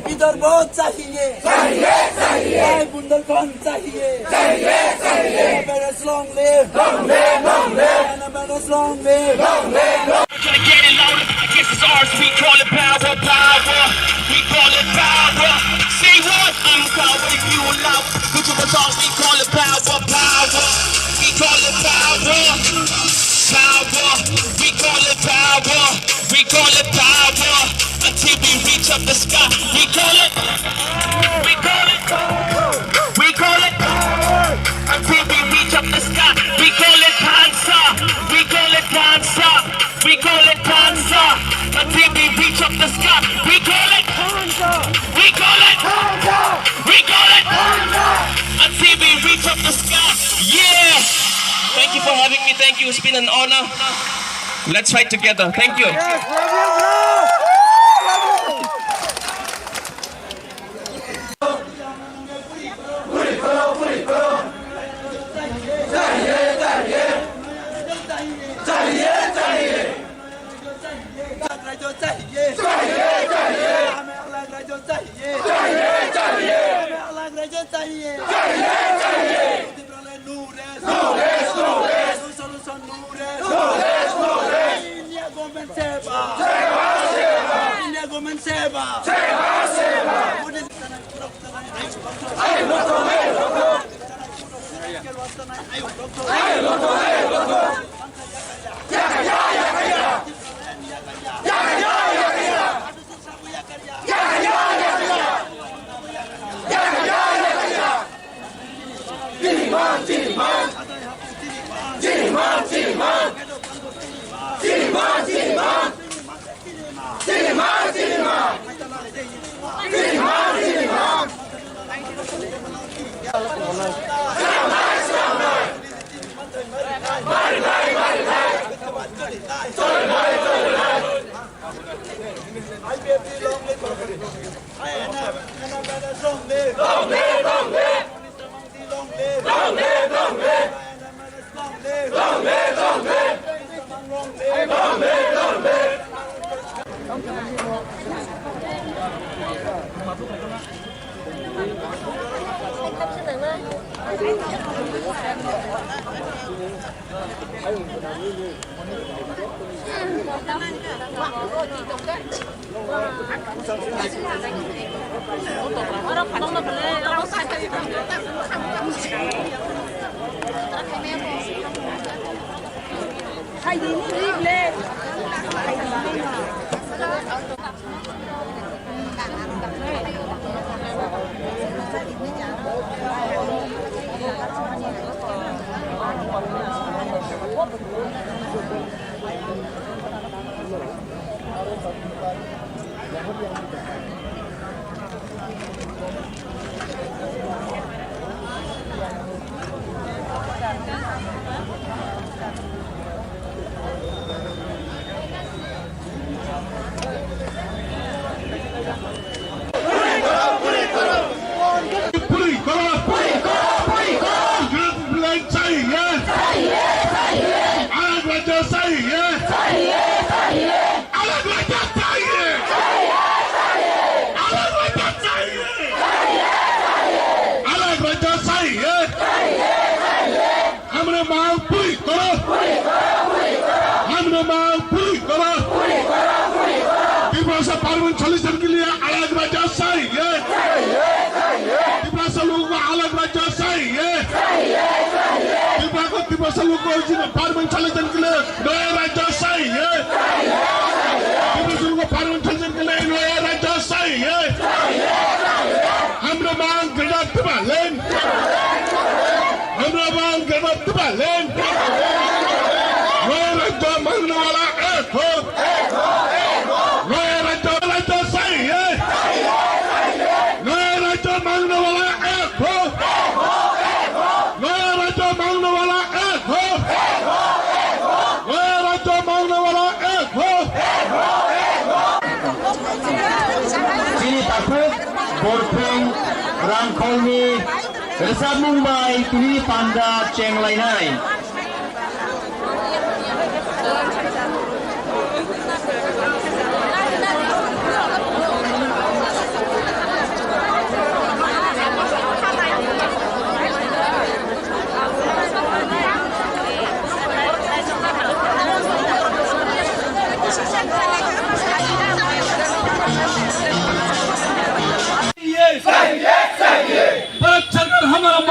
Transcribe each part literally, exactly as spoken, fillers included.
विदर्भ चाहिए, चाहिए, चाहिए। भाई बुंदेलखंड चाहिए, चाहिए, चाहिए। Coronavirus long live, long live, long live। Coronavirus long live, long live, long live। Can I get it louder? I guess it's ours. We call it power, power. We call it power. Say what? I'm a cowboy if you allow it. Put your paws on, we call it power, power. We call it power, power. We call it power, we call it power. Until we reach up the sky, we call it, we call it, we call it. Until we reach up the sky, we call it dancer, we call it dancer, we call it dancer. Until we reach up the sky, we call it, we call it, we call it. Until we reach up the sky, yeah. Thank you for having me. Thank you. It's been an honor. Let's fight together. Thank you. Yes, love you, bro. Love you. No rest, no rest. No solution, no rest. No rest, no rest. India government save us. Save us, save us. India government save us. Save us, save us. Modi Puri koro! Puri koro! Puri koro! Puri koro! Unity flag chahiye! Chahiye! Chahiye! Alag rajya chahiye! Chahiye! Chahiye! Alag rajya chahiye! Chahiye! Chahiye! Alag rajya chahiye! Chahiye! Chahiye! Alag rajya chahiye! Chahiye! Chahiye! Hamre mang puri koro. Hamre mang puri koro. Tiprasa parliament solution ke liye alag rajya chahiye. Tiprasa logo ko alag rajya chahiye. Tiprasa, Tiprasa logo ko parliament solution ke liye naya rajya chahiye. Tiprasa logo ko parliament solution ke liye naya rajya chahiye. Hamre mang Greater Tipraland. Hamre mang Greater Tipraland. Naya rajya mangne wala ek ho. Naya rajya, rajya chahiye. Naya rajya mangne wala ek ho. Naya rajya mangne wala ek ho. Naya rajya mangne wala ek ho. Chini takhuk Borphung Rangkholni rwchapmung bai tini panda chenglainai.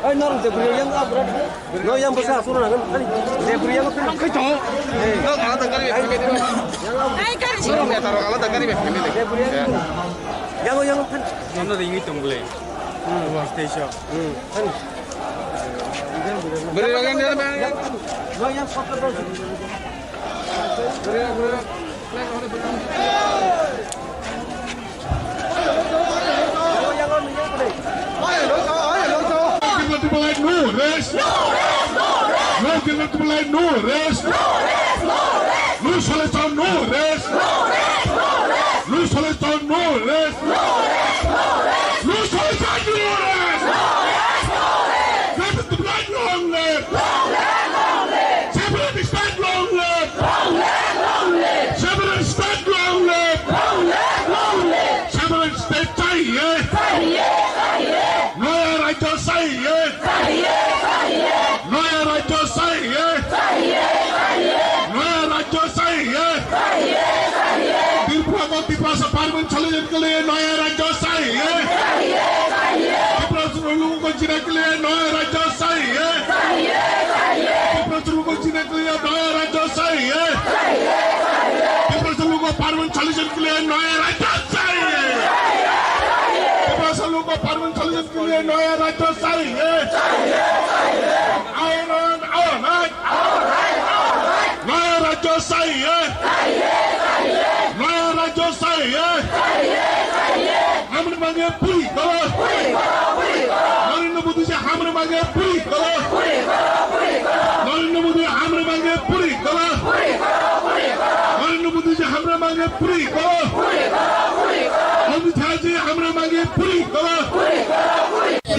Ai, norok de bwrwi yang abra. No yang bwsa asur na kan. De bwrwi yang kan. Kai to. No ala da gari be. Ai, kan. No me taro ala da gari be. De bwrwi yang. Yang yang kan. Nono ringi tong bole. Hmm. Station. Hmm. Kan. Bwrwi yang. No yang sakka. People to polite, no rest. No people to polite, no rest. No solution, no rest. No solution, no rest. No solution, no rest. People to polite, long live. Separate state, long live. Separate state, long live. Separate state चाहिए। चाहिए, चाहिए। नया राज्य चाहिए। चाहिए, चाहिए। नया राज्य चाहिए। चाहिए, चाहिए। नया राज्य चाहिए। चाहिए, चाहिए। त्रिपुरा को तिप्रासा permanent solution के लिए नया राज्य चाहिए। चाहिए, चाहिए। त्रिपुरा लोगों को जीने के लिए नया राज्य चाहिए। चाहिए, चाहिए। त्रिपुरा लोगों को जीने के लिए नया राज्य चाहिए। चाहिए, चाहिए। त्रिपुरा लोगों को permanent solution के लिए नया राज्य चाहिए। त्रिपुरा लोगों को permanent solution के लिए नया राज्य चाहिए। आवाज, आवाज। नया राज्य चाहिए। नया राज्य चाहिए। Hamre mange puri koro. Narendra Modi ji hamre mange puri koro. Narendra Modi hamre mange puri koro. Narendra Modi ji hamre mange puri koro. Amit Shah ji hamre mange puri koro.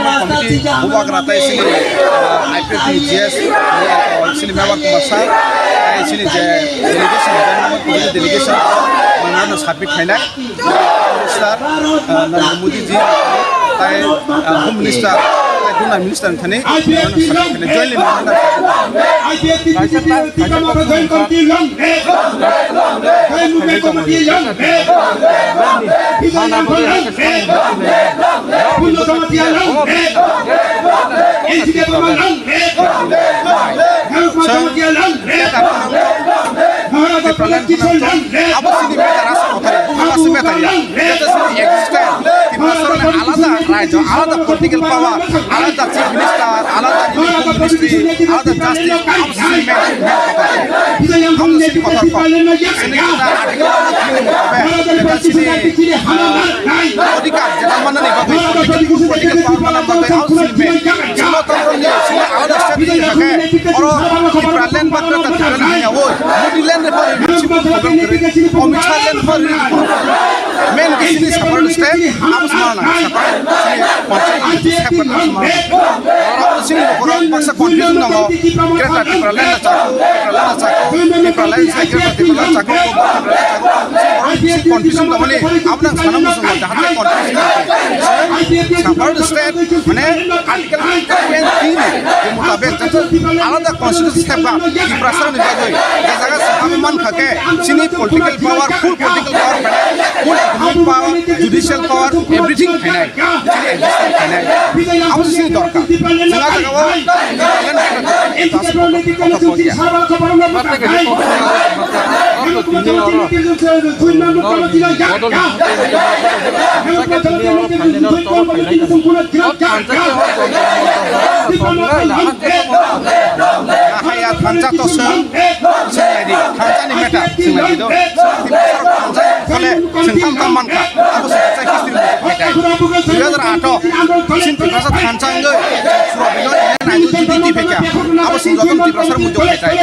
Central Committee bubagra tei chini, ah, I P F T G S, chini member Kumar Sir, tei chini je delegation, delegation, manano submit khainai. Minister, ah, Narendra Modi ji, tei, ah, Home Minister, tei Guna Minister thani, jointly manano Abo chini matter asa kothari, bumo asa matter ya. Jete chini existence, Tiprasarokni alada rajyo, alada political power, alada chief minister, alada nini home ministry, alada justice, abo chini main, main kothari. Abo chini kothar kok. Chini jeta article one three ni motabe, jeta chini, ah, odhikar, jeta mannani bagwi, political, full political power manna bagwi, abo chini main. Chini kothar kok ni, chini alada state ni thake, oro Tipraland ba Greater Tipraland ni yawi, Modi land ni pari, chini program kore, Amit Shah land ni pari, main ke chini separate state, abo chini mana, separate, chini constitution separate, abo chini mana. Oro chini borok baksa confusion tongo, Greater Tipraland na chakho, Tipraland na chakho, Tipraland sai Greater Tipraland chakho, Tipraland chakho. Borok bisi confusion tongmani, abo nang sana muchungo, jahate confusion tongmani. Separate state, mane, article twenty ni motabek, jate alada constitution seba, Tiprasa ni bagwi, je jaga saba mankha khe, chini political power, full political power, full economic power, judicial power, everything phainai. Chini existence khainai. Abo se chini dorkar. Chwng ah jagao Haya thansa to swng, swng lai di. Thansa ni matter, swng lai di do. Thansa khale, swng tham tham mankha. Abo se thansa history mo kaitai. Dui hajar aat o, sin Tiprasa thansa wngwi, Surabilo Indian Idol judi di phaikha. Abo se joton Tiprasa mo kaitai.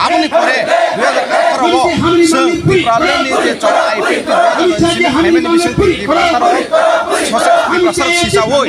Aboni pore, dui hajar atharo o, swng Tipraland ni je chora I P F T dui hajar sini phaimani bising Tiprasa rok, sose Tiprasa rok sisa oi.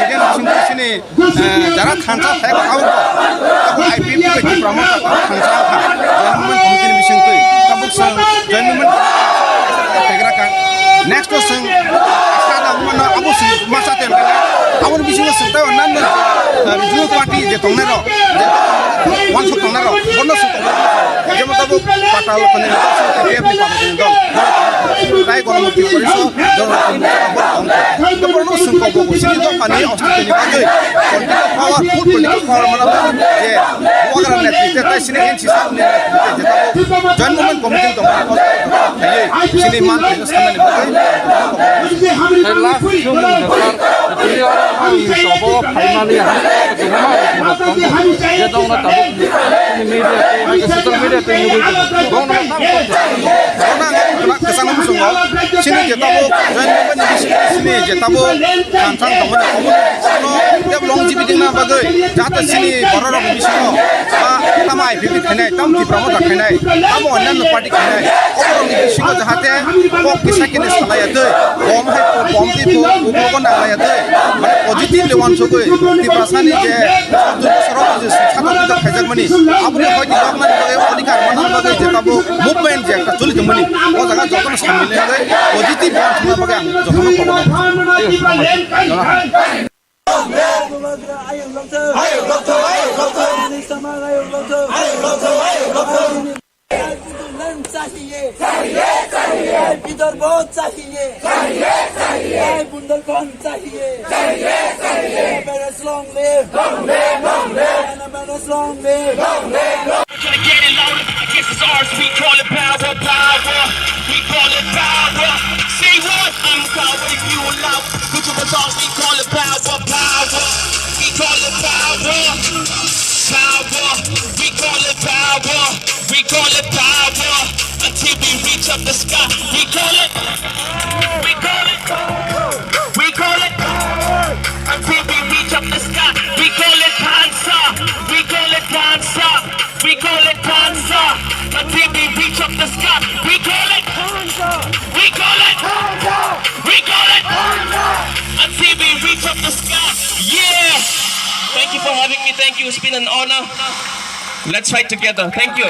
media ni bising twi sini, eh, jara thansa thai ba abo, abo I P F T bai Tipra Motha thansa kha, joint movement committee ni bising twi. Tabuk chwng joint movement kaigra kha. Next o chwng sa da mano abo chwng masa tem kha. Aboni bisingo chwng tei nang, eh, regional party je tongnai rok, je wansuk tongnai rok, bono chwng tongnai rok. Jemon tabuk Patal koni T P F ni Patal koni dol. Tai Ganamukti Porishad, dol rok tong. Borok no chwng kok bo sini dopha ni ostiti ni bagwi political power, full political power mana je Bubagra netrite tai sini N C sir ni netrite je tabuk joint movement committee tong. Sini man khe sanani bagwi. Tei last swngmung bepar, tini oro ang sobo phaimani hai kwbangma rok tongo. Je dongno tabuk sini media tei hai social media tei nugwi tongo. Bongno tamo kwchangno muchungo. Sini je tabuk join movement ni bising sini je tabuk thansa tongmani omo no development jibidingna bagwi jahate sini borok rok bisingo ba tamo I P F T khainai, tamo Tipra Motha khainai, tamo onyanno party khainai, oborokni bisingo jahate kok kisa kini salaiya twi, bom hai bom twi bom nanglaiya twi, mane positively wansugwi Tiprasani je chwddo bosoro je sato pito khaijakmani, aboni hoiti yoknani bagwi, odhikar manna bagwi je tabuk movement je ekta choli tongmani, o jaga jotono samil wngwi positive wansukna bagwi ang jotono khobor Vidarbha चाहिए। चाहिए, चाहिए। बुंदेलखंड चाहिए। चाहिए, चाहिए। MNS long live। Long live, long live। MNS long live। Long live, long live। Gonna get it louder. I guess it's ours. We call it power, power. We call it power. Say what? I'm proud of you, love. Put your hands up. We call it power, power. We call it power. Power. We call it power. We call it power. Until we reach up the sky. We call it. We call it. We call it. Until we reach up the sky. We call it thansa. We call it thansa. We call it thansa. Until we reach up the sky. We call it. We call it. We call it. Until we reach up the sky. Yeah. Thank you for having me. Thank you. It's been an honor. Let's fight together. Thank you.